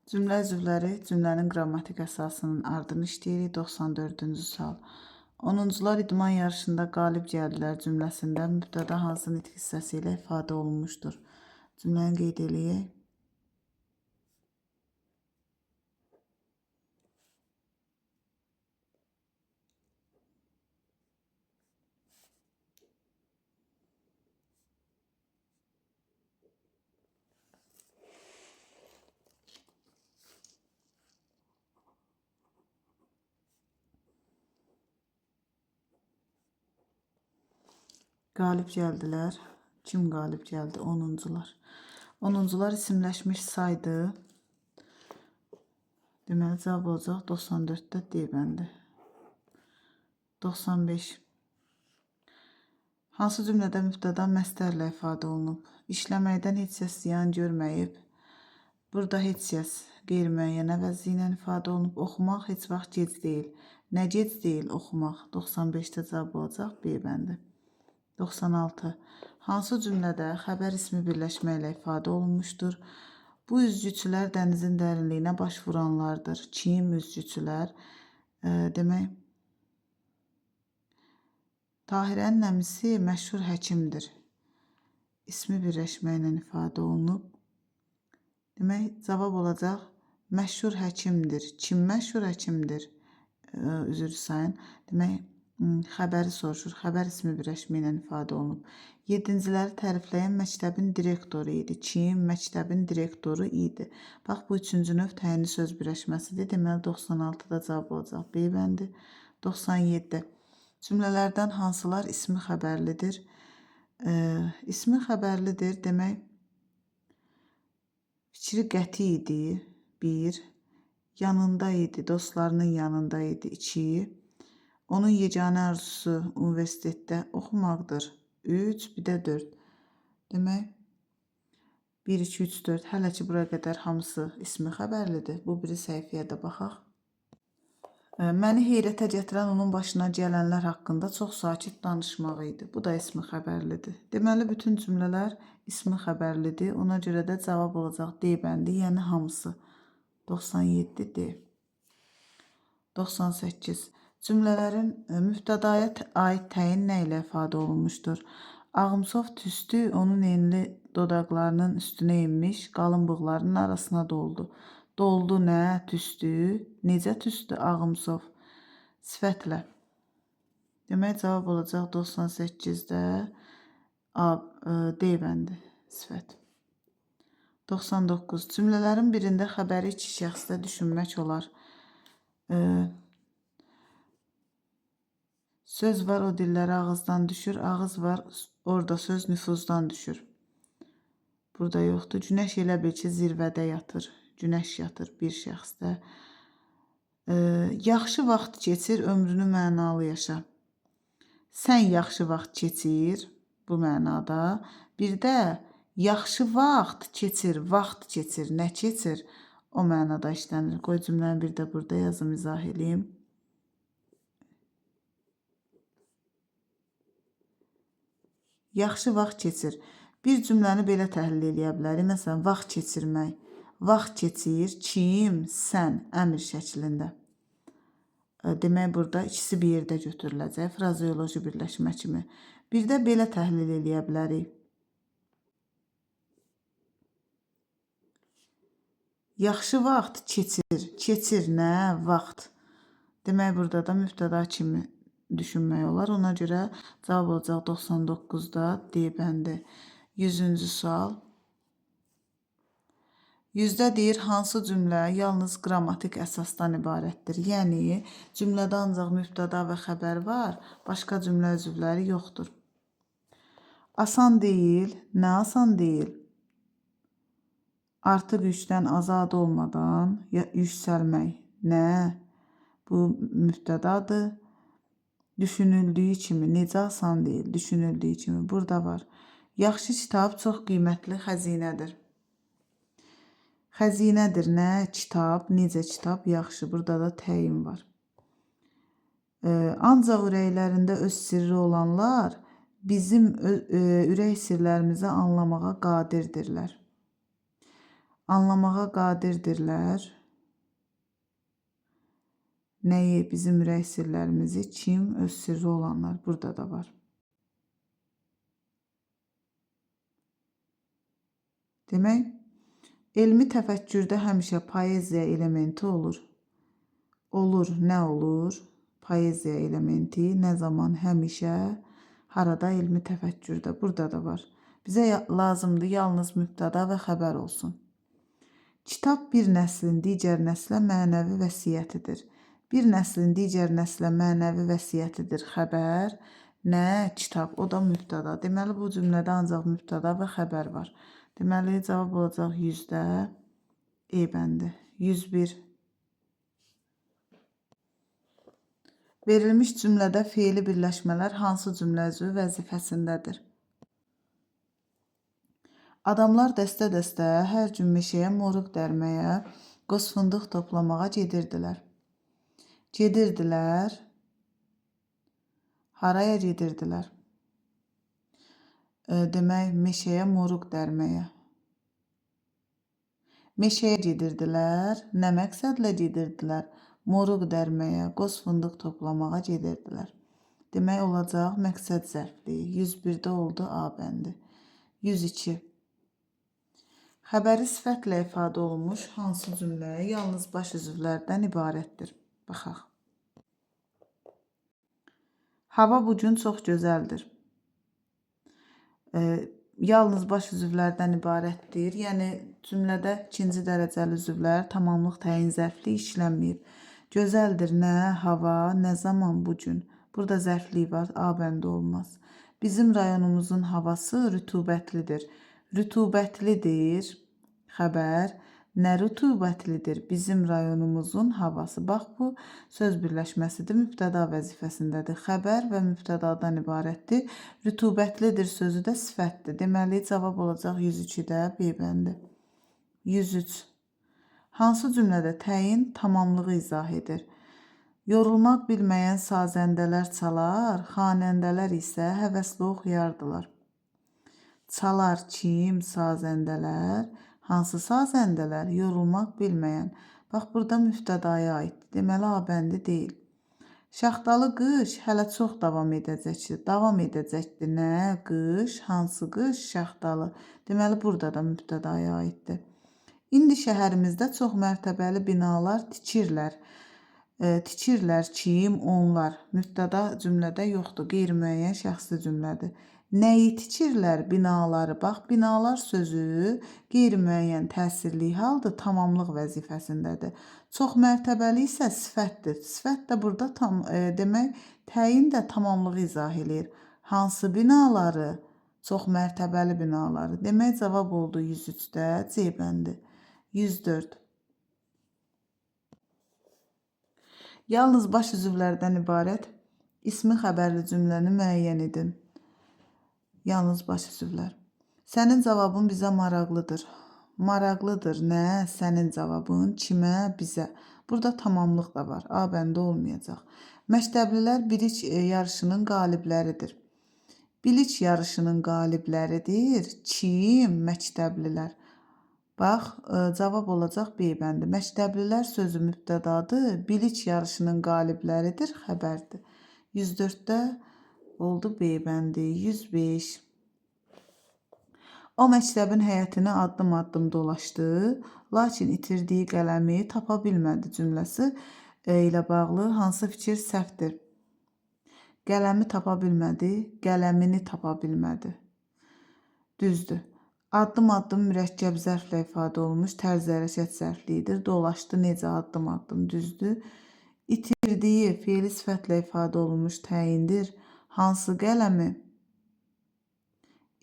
Cümlə üzvləri cümlənin qrammatik əsasının ardını işləyirik. 94-cü sual. 10-cular idman yarışında qalib gəldilər cümləsində mübtəda hansı nitq hissəsi ilə ifadə olunmuşdur? Cümləni qeyd eləyək. Qalib gəldilər. Kim qalib gəldi? 10-cular. 10-cular isimləşmiş saydı. Deməli, cavab olacaq 94-də D bəndi. 95. Hansı cümlədə mübtəda məstərlə ifadə olunub? İşləməkdən heç kəs ziyan görməyib. Burada heç kəs qeyri-müəyyən əvəzi ilə ifadə olunub. Oxumaq heç vaxt gec deyil. Nə gec deyil oxumaq? 95-də cavab olacaq B bəndi. 96. Hansı cümlədə xəbər ismi birləşmə ilə ifadə olunmuşdur? Bu üzgüçülər dənizin dərinliyinə baş vuranlardır. Kim üzgüçülər? Demək, Tahirənin əmisi məşhur həkimdir. İsmi birləşmə ilə ifadə olunub. Demək, cavab olacaq məşhur həkimdir. Kim məşhur həkimdir? Üzr sayın. Demək, xəbəri soruşur. Xəbər ismi birləşmə ilə ifadə olunub. Yeddinciləri tərifləyən məktəbin direktoru idi. Kim məktəbin direktoru idi? Bax, bu üçüncü növ təyinli söz birləşməsidir. Deməli, 96-da cavab olacaq. B bəndi. 97. Cümlələrdən hansılar ismi xəbərlidir? İsmi xəbərlidir demək, fikri qəti idi. 1. Yanında idi, dostlarının yanında idi. 2. Onun yeganə arzusu universitetdə oxumaqdır. 3, bir də 4. Demək, 1, 2, 3, 4. Hələ ki, buraya qədər hamısı ismi xəbərlidir. Bu biri səhifəyə də baxaq. Məni heyrətə gətirən onun başına gələnlər haqqında çox sakit danışmağı idi. Bu da ismi xəbərlidir. Deməli, bütün cümlələr ismi xəbərlidir. Ona görə də cavab olacaq D bəndi, yəni hamısı. 97 D. 98. Cümlələrin mübtədaya aid təyin nə ilə ifadə olunmuşdur? Ağımsov tüstü onun enli dodaqlarının üstünə enmiş, qalın bığlarının arasına doldu. Doldu nə? Tüstü. Necə tüstü? Ağımsov. Sifətlə. Demək, cavab olacaq 98-də A, D bəndi sifət. 99. Cümlələrin birində xəbəri iki şəxsdə düşünmək olar. Söz var, o dillərə ağızdan düşür. Ağız var, orada söz nüfuzdan düşür. Burada yoxdur. Günəş elə bil ki, zirvədə yatır. Günəş yatır bir şəxsdə. Yaxşı vaxt keçir, ömrünü mənalı yaşa. Sən yaxşı vaxt keçir bu mənada. Bir də yaxşı vaxt keçir, vaxt keçir, nə keçir o mənada işlənir. Qoy cümləni bir də burada yazım, izah eləyim. Yaxşı vaxt keçir. Bir cümləni belə təhlil eləyə bilərik. Məsələn, vaxt keçirmək. Vaxt keçir, kim, sən, əmr şəklində. Demək, burada ikisi bir yerdə götürüləcək. Frazeoloji birləşmə kimi. Bir də belə təhlil eləyə bilərik. Yaxşı vaxt keçir. Keçir nə? Vaxt. Demək, burada da mübtəda kimi düşünmək olar. Ona görə cavab olacaq 99-da D bəndi. 100-cü sual. 100-də deyir, hansı cümlə yalnız qrammatik əsasdan ibarətdir? Yəni, cümlədə ancaq mübtəda və xəbər var, başqa cümlə üzvləri yoxdur. Asan deyil, nə asan deyil? Artıq yükdən azad olmadan yüksəlmək. Nə? Bu mübtədadır. Düşünüldüyü kimi, necə asan deyil, düşünüldüyü kimi. Burada var. Yaxşı kitab çox qiymətli xəzinədir. Xəzinədir nə? Kitab, necə kitab? Yaxşı, burada da təyin var. Ancaq ürəklərində öz sirri olanlar bizim ürək sirlərimizi anlamağa qadirdirlər. Anlamağa qadirdirlər. Nəyi? Bizim ürək sirlərimizi. Kim? Öz sirri olanlar. Burada da var. Demək, elmi təfəkkürdə həmişə poeziya elementi olur. Olur, nə olur? Poeziya elementi nə zaman? Həmişə. Harada? Elmi təfəkkürdə. Burada da var. Bizə lazımdır yalnız mübtəda və xəbər olsun. Kitab bir nəslin digər nəslə mənəvi vəsiyyətidir. Bir nəslin digər nəslə mənəvi vəsiyyətidir. Xəbər, nə? Kitab, o da mübtəda. Deməli, bu cümlədə ancaq mübtəda və xəbər var. Deməli, cavab olacaq 100-də E bəndi. 101. Verilmiş cümlədə feili birləşmələr hansı cümlə üzvü vəzifəsindədir? Adamlar dəstə-dəstə hər gün meşəyə moruq dərməyə, qoz fındıq toplamağa gedirdilər. Gedirdilər. Haraya gedirdilər? Demək, meşəyə moruq dərməyə. Meşəyə gedirdilər. Nə məqsədlə gedirdilər? Moruq dərməyə, qoz fındıq toplamağa gedirdilər. Demək, olacaq məqsəd zərfliyi. 101-də oldu A bəndi. 102. Xəbəri sifətlə ifadə olunmuş hansı cümlə yalnız baş üzvlərdən ibarətdir? Baxaq. Hava bu gün çox gözəldir. Yalnız baş üzvlərdən ibarətdir. Yəni cümlədə ikinci dərəcəli üzvlər tamamlıq təyin zərfli işlənməyib. Gözəldir nə? Hava, nə zaman? Bu gün. Burada zərflik var, A bəndi olmaz. Bizim rayonumuzun havası rütubətlidir. Rütubətlidir. Xəbər. Nə rütubətlidir? Bizim rayonumuzun havası. Bax, bu söz birləşməsidir. Mübtəda vəzifəsindədir. Xəbər və mübtədadan ibarətdir. Rütubətlidir sözü də sifətdir. Deməli, cavab olacaq 102-də B bəndi. 103. Hansı cümlədə təyin tamamlığı izah edir? Yorulmaq bilməyən sazəndələr çalar, xanəndələr isə həvəslə oxuyardılar. Çalar kim? Sazəndələr. Hansı sazəndələr? Yorulmaq bilməyən. Bax, burada mübtədaya aiddir. Deməli, A bəndi deyil. Şaxtalı qış hələ çox davam edəcəkdir. Davam edəcəkdir. Nə? Qış. Hansı qış? Şaxtalı. Deməli, burada da mübtədaya aiddir. İndi şəhərimizdə çox mərtəbəli binalar tikirlər. Tikirlər kim? Onlar. Mübtəda cümlədə yoxdur. Qeyri-müəyyən şəxsli cümlədir. Nəyi tikirlər? Binaları. Bax, binalar sözü qeyri-müəyyən təsirli haldır, tamamlıq vəzifəsindədir. Çox mərtəbəli isə sifətdir. Sifət də burada tam, demək, təyin də tamamlığı izah eləyir. Hansı binaları? Çox mərtəbəli binaları. Demək, cavab oldu 103-də C bəndi. 104. Yalnız baş üzvlərdən ibarət ismi xəbərli cümləni müəyyən edin. Yalnız baş üzvlər. Sənin cavabın bizə maraqlıdır. Maraqlıdır nə? Sənin cavabın kimə? Bizə. Burada tamamlıq da var. A bəndi olmayacaq. Məktəblilər bilik yarışının qalibləridir. Bilik yarışının qalibləridir. Kim? Məktəblilər. Bax, cavab olacaq B bəndi. Məktəblilər sözü mübtədadır. Bilik yarışının qalibləridir, xəbərdir. 104-də oldu B bəndi. 105. O məktəbin həyətini addım-addım dolaşdı, lakin itirdiyi qələmi tapa bilmədi cümləsi ilə bağlı hansı fikir səhvdir? Qələmi tapa bilmədi, qələmini tapa bilmədi. Düzdür. Addım-addım mürəkkəb zərflə ifadə olunmuş tərz hərəkət zərfliyidir. Dolaşdı necə addım-addım, düzdür. İtirdiyi feili sifətlə ifadə olunmuş təyindir. Hansı qələmi?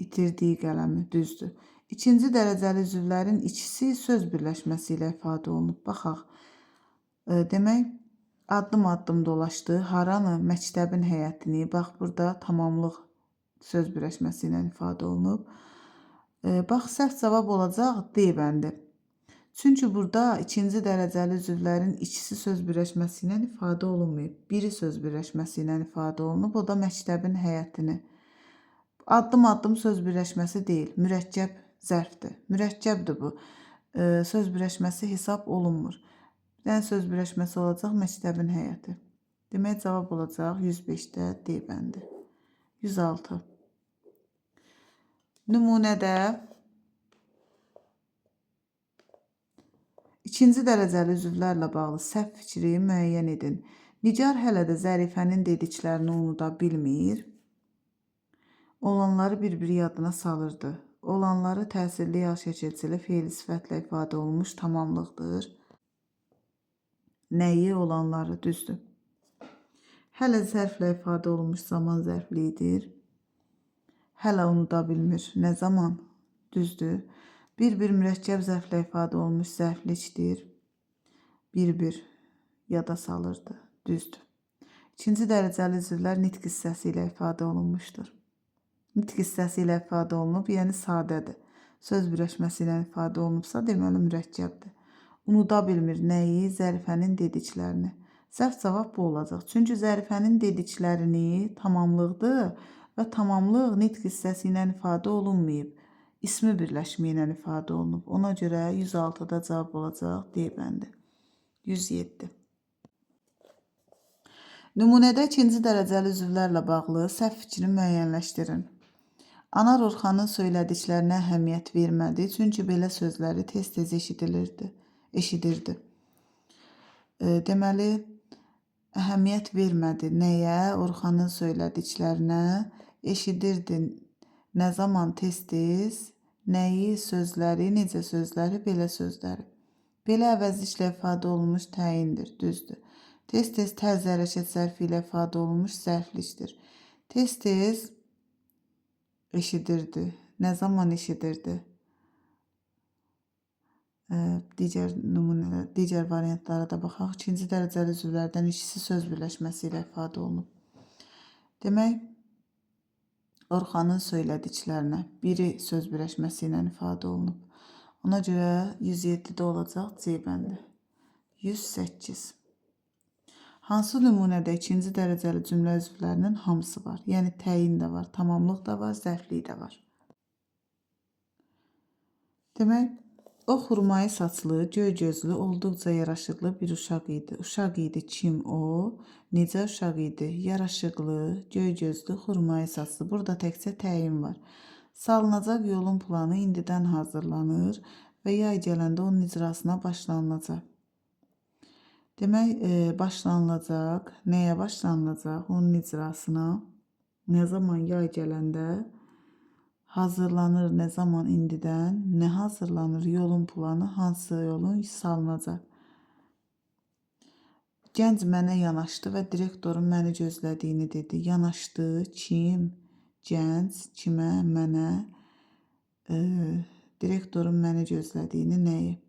İtirdiyi qələmi, düzdür. İkinci dərəcəli üzvlərin ikisi söz birləşməsi ilə ifadə olunub. Baxaq. Demək, addım-addım dolaşdı. Haranı? Məktəbin həyətini. Bax, burada tamamlıq söz birləşməsi ilə ifadə olunub. Bax, səhv cavab olacaq D bəndi. Çünki burada ikinci dərəcəli üzvlərin ikisi söz birləşməsi ilə ifadə olunmayıb. Biri söz birləşməsi ilə ifadə olunub, o da məktəbin həyətini. Addım-addım söz birləşməsi deyil, mürəkkəb zərfdir. Mürəkkəbdir bu. Söz birləşməsi hesab olunmur. Bir dənə söz birləşməsi olacaq məktəbin həyəti. Demək, cavab olacaq 105-də D bəndi. 106. Nümunədə ikinci dərəcəli üzvlərlə bağlı səhv fikri müəyyən edin. Nigar hələ də Zərifənin dediklərini unuda bilmir. Olanları bir-bir yadına salırdı. Olanları təsirli yağ şəkilçili feili sifətlə ifadə olunmuş tamamlıqdır. Nəyi? Olanları, düzdür. Hələ zərflə ifadə olunmuş zaman zərfliyidir. Hələ unuda bilmir. Nə zaman? Düzdür. Bir-bir mürəkkəb zərflə ifadə olunmuş zərflikdir. Bir-bir yada salırdı. Düzdür. İkinci dərəcəli üzvlər nitq hissəsi ilə ifadə olunmuşdur. Nitq hissəsi ilə ifadə olunub, yəni sadədir. Söz birləşməsi ilə ifadə olunubsa, deməli mürəkkəbdir. Unuda bilmir nəyi? Zərifənin dediklərini. Səhv cavab bu olacaq. Çünki Zərifənin dediklərini tamamlıqdır və tamamlıq nitq hissəsi ilə ifadə olunmayıb. İsmi birləşmə ilə ifadə olunub. Ona görə 106-da cavab olacaq D bəndi. 107. Nümunədə ikinci dərəcəli üzvlərlə bağlı səhv fikrini müəyyənləşdirin. Anar Orxanın söylədiklərinə əhəmiyyət vermədi, çünki belə sözləri tez-tez eşidirdi. Deməli, əhəmiyyət vermədi. Nəyə? Orxanın söylədiklərinə eşidirdi. Nə zaman tez-tez, nəyi, sözləri, necə sözləri, belə sözləri. Belə əvəzliklə ifadə olunmuş təyindir, düzdür. Tez-tez tərz hərəkət zərfi ilə ifadə olunmuş zərflikdir. Tez-tez eşidirdi. Nə zaman eşidirdi? Digər nümunələr, digər variantlara da baxaq. İkinci dərəcəli üzvlərdən ikisi söz birləşməsi ilə ifadə olunub. Demək, Orxanın söylədiklərinə biri söz birləşməsi ilə ifadə olunub. Ona görə 107-də olacaq C bəndi. 108. Hansı nümunədə ikinci dərəcəli cümlə üzvlərinin hamısı var? Yəni təyin də var, tamamlıq da var, zərflik də var. Demək, o xurmayı saçlı, göy gözlü, olduqca yaraşıqlı bir uşaq idi. Uşaq idi kim o? Necə uşaq idi? Yaraşıqlı, göy gözlü, xurmayı saçlı. Burada təkcə təyin var. Salınacaq yolun planı indidən hazırlanır və yay gələndə onun icrasına başlanılacaq. Demək, başlanılacaq. Nəyə başlanılacaq? Onun icrasına. Nə zaman yay gələndə hazırlanır, nə zaman indidən, nə hazırlanır? Yolun planı, hansı yolun salınacaq. Gənc mənə yanaşdı və direktorun məni gözlədiyini dedi. Yanaşdı, kim? Gənc, kimə? Mənə. Direktorun məni gözlədiyini, nəyi?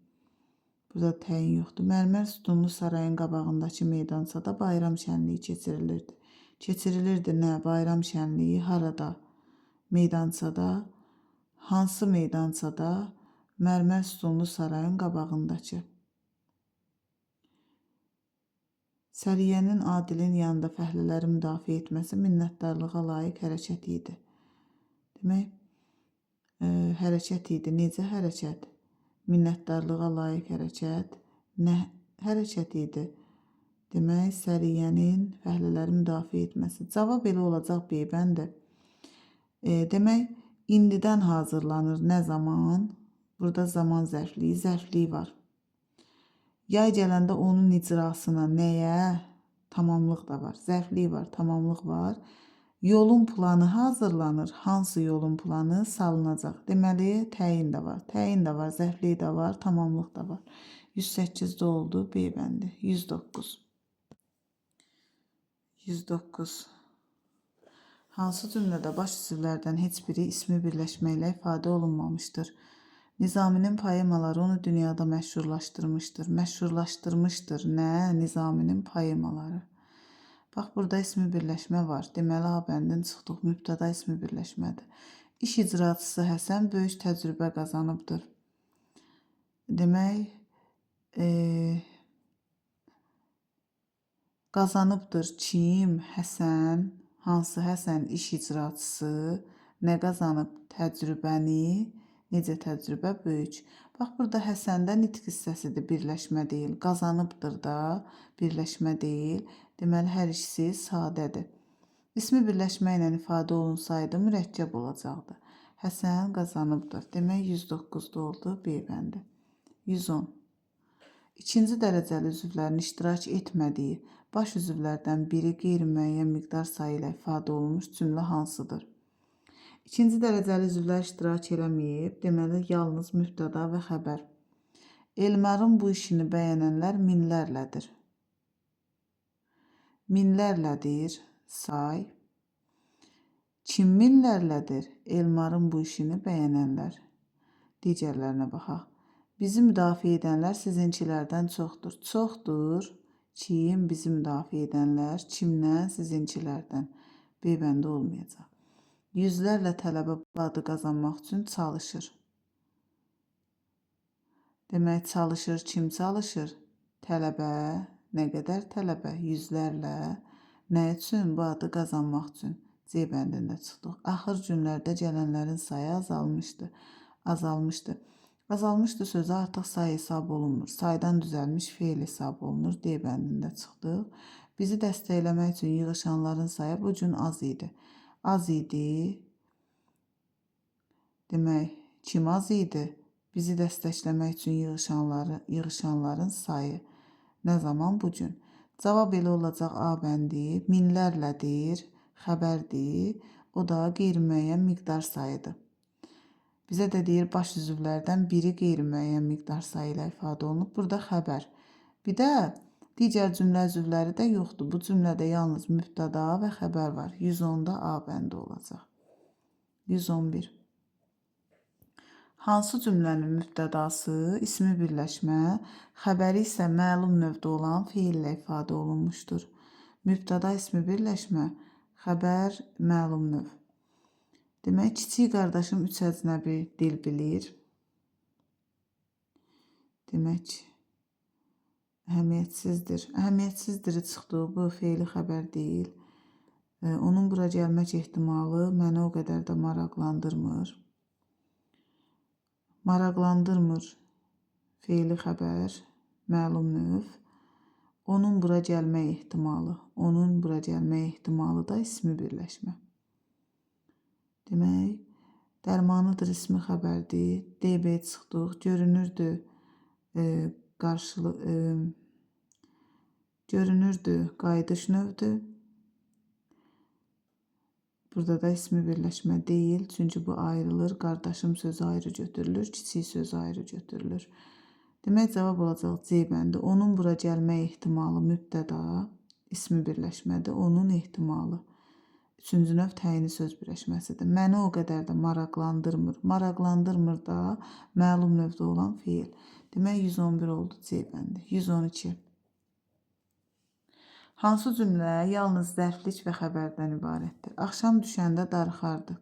Burada təyin yoxdur. Mərmər sütunlu sarayın qabağındakı meydançada bayram şənliyi keçirilirdi. Keçirilirdi nə? Bayram şənliyi harada? Meydançada. Hansı meydançada? Mərmər sütunlu sarayın qabağındakı. Səriyyənin Adilin yanında fəhlələri müdafiə etməsi minnətdarlığa layiq hərəkət idi. Demək, hərəkət idi. Necə hərəkət? Minnətdarlığa layiq hərəkət. Nə hərəkət idi? Demək, Səriyyənin fəhlələri müdafiə etməsi. Cavab elə olacaq B bəndi. Demək, indidən hazırlanır. Nə zaman? Burada zaman zərfliyi, zərfliyi var. Yay gələndə onun icrasına nəyə? Tamamlıq da var. Zərfliyi var, tamamlıq var. Yolun planı hazırlanır. Hansı yolun planı salınacaq? Deməli, təyin də var. Təyin də var, zərfliyi də var, tamamlıq da var. 108-də oldu B bəndi. 109. 109. Hansı cümlədə baş üzvlərdən heç biri ismi birləşmə ilə ifadə olunmamışdır? Nizaminin poemaları onu dünyada məşhurlaşdırmışdır. Məşhurlaşdırmışdır. Nə? Nizaminin poemaları. Bax, burada ismi birləşmə var. Deməli, A bəndin çıxdıq. Mübtəda ismi birləşmədir. İş icraçısı Həsən böyük təcrübə qazanıbdır. Demək, qazanıbdır kim? Həsən. Hansı Həsən? İş icraçısı. Nə qazanıb? Təcrübəni. Necə təcrübə? Böyük. Bax, burada Həsəndə nitq hissəsidir, birləşmə deyil. Qazanıbdır da, birləşmə deyil. Deməli, hər ikisi sadədir. İsmi birləşmə ilə ifadə olunsaydı, mürəkkəb olacaqdı. Həsən qazanıbdır. Demək, 109-da oldu B bəndi. 110. İkinci dərəcəli üzvlərin iştirak etmədiyi baş üzvlərdən biri qeyri-müəyyən miqdar sayı ilə ifadə olunmuş cümlə hansıdır? İkinci dərəcəli üzvlər iştirak eləməyib, deməli, yalnız mübtəda və xəbər. Elmarın bu işini bəyənənlər minlərlədir. Minlərlədir, say. Kim minlərlədir? Elmarın bu işini bəyənənlər. Digərlərinə baxaq. Bizi müdafiə edənlər sizinkilərdən çoxdur. Çoxdur. Kim bizi müdafiə edənlər? Kimdən? Sizinkilərdən. B bəndi olmayacaq. Yüzlərlə tələbə bu adı qazanmaq üçün çalışır. Demək, çalışır. Kim çalışır? Tələbə. Nə qədər tələbə? Yüzlərlə. Nə üçün? Bu adı qazanmaq üçün. C bəndində çıxdıq. Axır günlərdə gələnlərin sayı azalmışdı. Azalmışdı. Azalmışdı sözü artıq say hesab olunmur. Saydan düzəlmiş feil hesab olunur. D bəndində çıxdıq. Bizi dəstəkləmək üçün yığışanların sayı bu gün az idi. Az idi. Demək, kim az idi? Bizi dəstəkləmək üçün yığışanların sayı. Nə zaman? Bu gün. Cavab elə olacaq A bəndi. Minlərlədir, xəbərdir. O da qeyri-müəyyən miqdar sayıdır. Bizə də deyir, baş üzvlərdən biri qeyri-müəyyən miqdar sayı ilə ifadə olunub. Burada xəbər. Bir də digər cümlə üzvləri də yoxdur. Bu cümlədə yalnız mübtəda və xəbər var. 110-da A bəndi olacaq. 111. Hansı cümlənin mübtədası ismi birləşmə, xəbəri isə məlum növdə olan feillə ifadə olunmuşdur? Mübtəda ismi birləşmə, xəbər məlum növ. Demək, kiçik qardaşım 3 əcnəbi dil bilir. Demək, əhəmiyyətsizdir. Əhəmiyyətsizdir çıxdı, bu feili xəbər deyil. Onun bura gəlmək ehtimalı məni o qədər də maraqlandırmır. Maraqlandırmır feili xəbər, məlum növ. Onun bura gəlmək ehtimalı. Onun bura gəlmək ehtimalı da ismi birləşmə. Demək, dərmanıdır ismi xəbərdir. DB çıxdıq. Görünürdü, görünürdü qayıdış növdür. Burada da ismi birləşmə deyil. Çünki bu ayrılır. Qardaşım sözü ayrı götürülür. Kiçik sözü ayrı götürülür. Demək, cavab olacaq C bəndi. Onun bura gəlmək ehtimalı mübtəda ismi birləşmədir. Onun ehtimalı. Üçüncü növ təyini söz birləşməsidir. Məni o qədər də maraqlandırmır. Maraqlandırmır da məlum növdə olan feil. Demək, 111 oldu C bəndi. 112. Hansı cümlə yalnız zərflik və xəbərdən ibarətdir? Axşam düşəndə darıxardı.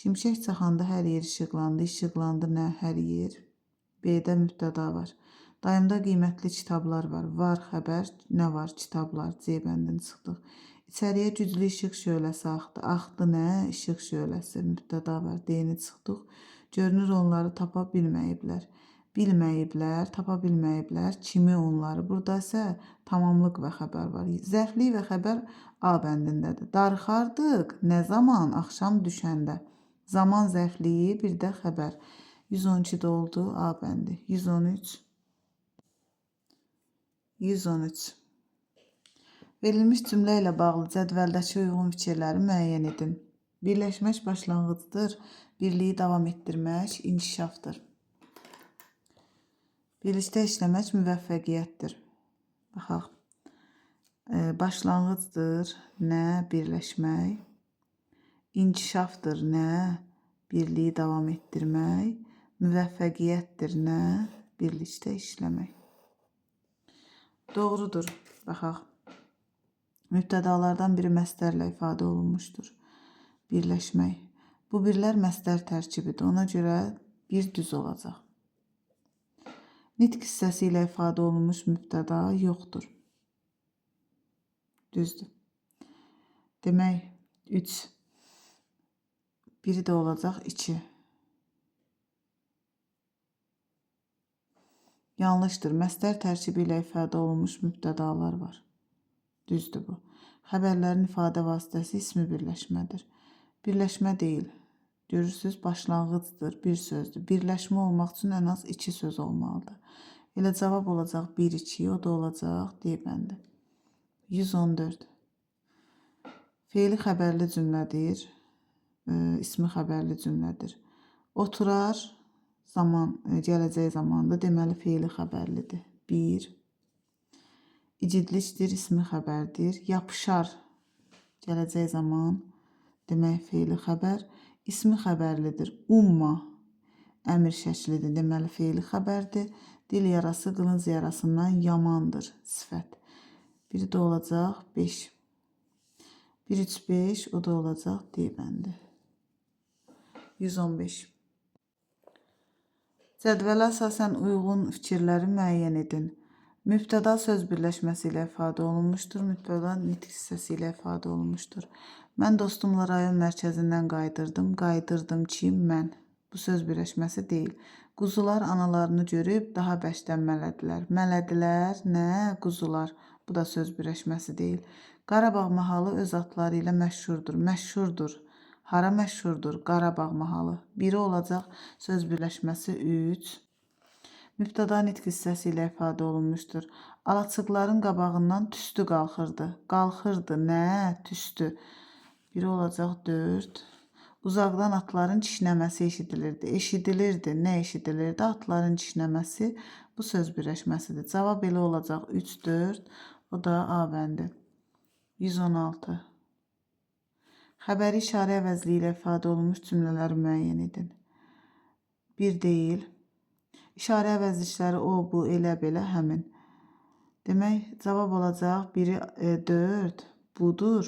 Şimşək çaxanda hər yer işıqlandı. İşıqlandı nə? Hər yer. B-də mübtəda var. Dayımda qiymətli kitablar var. Var xəbər, nə var? Kitablar. C bəndini çıxdıq. İçəriyə güclü işıq şöləsi axdı. Axdı nə? İşıq şöləsi. Mübtəda var. D-ni çıxdıq. Görünür onları tapa bilməyiblər. Bilməyiblər, tapa bilməyiblər. Kimi onları? Burada isə tamamlıq və xəbər var. Zərflik və xəbər A bəndindədir. Darıxardıq. Nə zaman? Axşam düşəndə. Zaman zərfliyi, bir də xəbər. 112-də oldu A bəndi. 113. 113. Verilmiş cümlə ilə bağlı cədvəldəki uyğun fikirləri müəyyən edin. Birləşmək başlanğıcdır, birliyi davam etdirmək inkişafdır. Birlikdə işləmək müvəffəqiyyətdir. Baxaq. Başlanğıcdır, nə? Birləşmək. İnkişafdır, nə? Birliyi davam etdirmək. Müvəffəqiyyətdir, nə? Birlikdə işləmək. Doğrudur. Baxaq. Mübtədalardan biri məstərlə ifadə olunmuşdur. Birləşmək. Bu birlər məstər tərkibidir. Ona görə bir düz olacaq. Nitq hissəsi ilə ifadə olunmuş mübtəda yoxdur. Düzdür. Demək, 3. Biri də olacaq 2. Yanlışdır. Məstər tərkibi ilə ifadə olunmuş mübtədalar var. Düzdür bu. Xəbərlərin ifadə vasitəsi ismi birləşmədir. Birləşmə deyil. Görürsünüz, başlanğıcdır, bir sözdür. Birləşmə olmaq üçün ən az iki söz olmalıdır. Elə cavab olacaq 1, 2, o da olacaq D bəndi. 114. Feili xəbərli cümlədir. İsmi xəbərli cümlədir. Oturar zaman, gələcək zamanda, deməli feili xəbərlidir. 1. İcidlikdir, ismi xəbərdir. Yapışar, gələcək zaman, demək feili xəbər. İsmi xəbərlidir. Umma, əmr şəklidir, deməli feili xəbərdir. Dil yarası qılınc yarasından yamandır, sifət. Biri də olacaq 5. 1, 3, 5, o da olacaq D bəndi. 115. Cədvələ əsasən uyğun fikirləri müəyyən edin. Mübtəda söz birləşməsi ilə ifadə olunmuşdur. Mübtəda nitq hissəsi ilə ifadə olunmuşdur. Mən dostumla rayon mərkəzindən qayıdırdım. Qayıdırdım ki, mən. Bu söz birləşməsi deyil. Quzular analarını görüb daha bərkdən mələdilər. Mələdilər nə? Quzular. Bu da söz birləşməsi deyil. Qarabağ mahalı öz atları ilə məşhurdur. Məşhurdur. Hara məşhurdur? Qarabağ mahalı. Biri olacaq söz birləşməsi 3. Mübtəda nitq hissəsi ilə ifadə olunmuşdur. Alaçıqların qabağından tüstü qalxırdı. Qalxırdı nə? Tüstü. Biri olacaq 4. Uzaqdan atların kişnəməsi eşidilirdi. Eşidilirdi. Nə eşidilirdi? Atların kişnəməsi. Bu söz birləşməsidir. Cavab elə olacaq 3, 4. O da A bəndi. 116. Xəbəri işarə əvəzliyi ilə ifadə olunmuş cümlələri müəyyən edin. Bir deyil. İşarə əvəzlikləri o, bu, elə, belə, həmin. Demək, cavab olacaq biri 4, budur.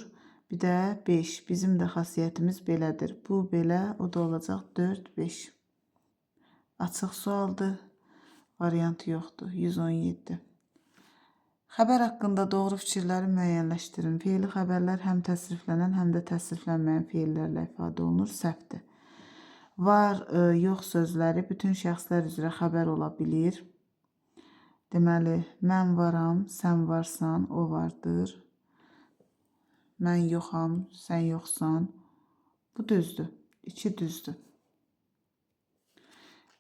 Bir də 5. Bizim də xasiyyətimiz belədir. Bu, belə, o da olacaq 4, 5. Açıq sualdır. Variantı yoxdur. 117. Xəbər haqqında doğru fikirləri müəyyənləşdirin. Feili xəbərlər həm təsriflənən, həm də təsriflənməyən feillərlə ifadə olunur. Səhvdir. Var, yox sözləri bütün şəxslər üzrə xəbər ola bilir. Deməli, mən varam, sən varsan, o vardır. Mən yoxam, sən yoxsan. Bu düzdür. 2 düzdür.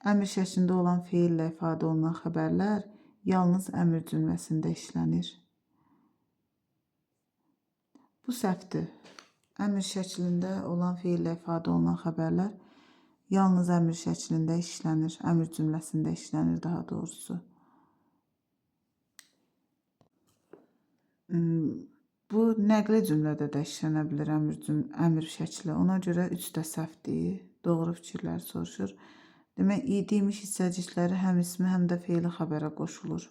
Əmr şəklində olan feillə ifadə olunan xəbərlər yalnız əmr cümləsində işlənir. Bu səhvdir. Əmr şəklində olan feillə ifadə olunan xəbərlər yalnız əmr şəklində işlənir. Əmr cümləsində işlənir daha doğrusu. Bu nəqli cümlədə də işlənə bilər əmr şəkli. Ona görə 3 də səhvdir. Doğru fikirlər soruşur. Demək, idi imiş hissəcikləri həm ismi, həm də feili xəbərə qoşulur.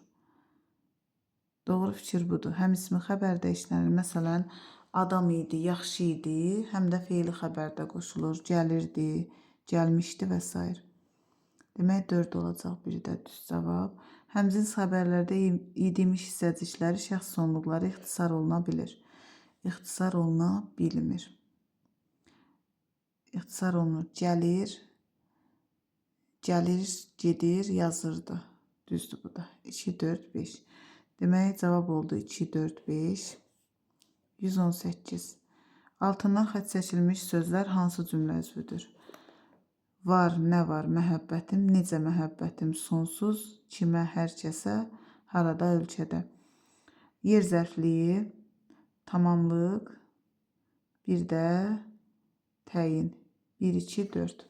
Doğru fikir budur. Həm ismi xəbərdə işlənir. Məsələn, adam idi, yaxşı idi, həm də feili xəbərdə qoşulur. Gəlirdi, gəlmişdi və s. Demək, 4 olacaq bir də düz cavab. Həmcins xəbərlərdə idi imiş hissəcikləri şəxs sonluqları ixtisar oluna bilir. İxtisar oluna bilmir. İxtisar olunur. Gəlir, gəlir, gedir, yazırdı. Düzdür bu da. 2, 4, 5. Demək, cavab oldu 2, 4, 5. 118. Altından xətt çəkilmiş sözlər hansı cümlə üzvüdür? Var, nə var, məhəbbətim, necə məhəbbətim, sonsuz, kimə, hər kəsə, harada, ölkədə. Yer zərfliyi, tamamlıq, bir də təyin. 1, 2, 4.